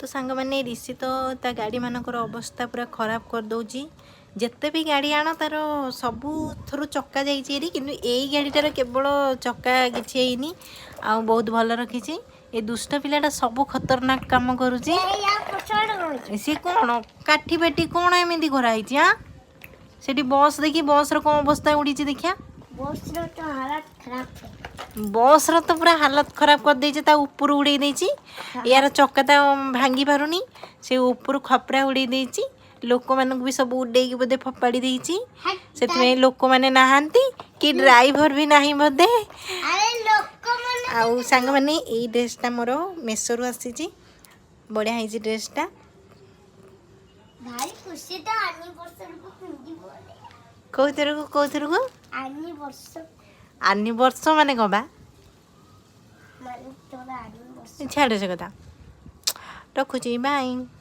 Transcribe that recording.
ତ ସାଙ୍ଗମାନେ, ରିଷି ତ ତା ଗାଡ଼ିମାନଙ୍କର ଅବସ୍ଥା ପୁରା ଖରାପ କରିଦେଉଛି। ଯେତେ ବି ଗାଡ଼ି ଆଣ, ତାର ସବୁଥରୁ ଚକା ଯାଇଛି ହେରି, କିନ୍ତୁ ଏଇ ଗାଡ଼ିଟାର କେବଳ ଚକା କିଛି ହେଇନି ଆଉ ବହୁତ ଭଲ ରଖିଛି। ଏ ଦୁଷ୍ଟ ପିଲାଟା ସବୁ ଖତରନାକ କାମ କରୁଛି। ସିଏ କ'ଣ କାଠି ଫାଟି କ'ଣ ଏମିତି କରାହେଇଛି? ଆଁ, ସେଠି ବସ୍ ଦେଖି, ବସ୍ର କ'ଣ ଅବସ୍ଥା ଉଡ଼ିଛି ଦେଖିଆ। ବସ୍ର ତ ହାଲତ ଖରାପ। ବସ୍ର ତ ପୁରା ହାଲତ ଖରାପ କରିଦେଇଛି। ତା ଉପରୁ ଉଡ଼େଇ ଦେଇଛି। ୟାର ଚକା ତ ଭାଙ୍ଗି ପାରୁନି, ସେ ଉପରୁ ଖପରା ଉଡ଼େଇ ଦେଇଛି। ଲୋକମାନଙ୍କୁ ବି ସବୁ ଉଡ଼େଇକି ବୋଧେ ଫୋପାଡ଼ି ଦେଇଛି। ସେଥିପାଇଁ ଲୋକମାନେ ନାହାନ୍ତି କି ଡ୍ରାଇଭର ବି ନାହିଁ ବୋଧେ। ଆରେ, ଲୋକମାନେ ଆଉ ସାଙ୍ଗମାନେ, ଏଇ ଡ୍ରେସ୍ଟା ମୋର ମେସୋରୁ ଆସିଛି। ବଢ଼ିଆ ହେଇଛି ଡ୍ରେସ୍ଟା। ଭାରି ଖୁସି ତ ଆନିଭର୍ସରୀକୁ ପିନ୍ଧିବ। କୋଉଥରକୁ, କୋଉଥରକୁ? ଆନିଭର୍ସରୀ। ଆନିବର୍ଷ ମାନେ କ'ଣ ବା? ମାନେ ତୋର ଆନିଭର୍ସରୀ। ଛାଡ଼ ସେ କଥା। ରଖୁଛି, ବାଇ।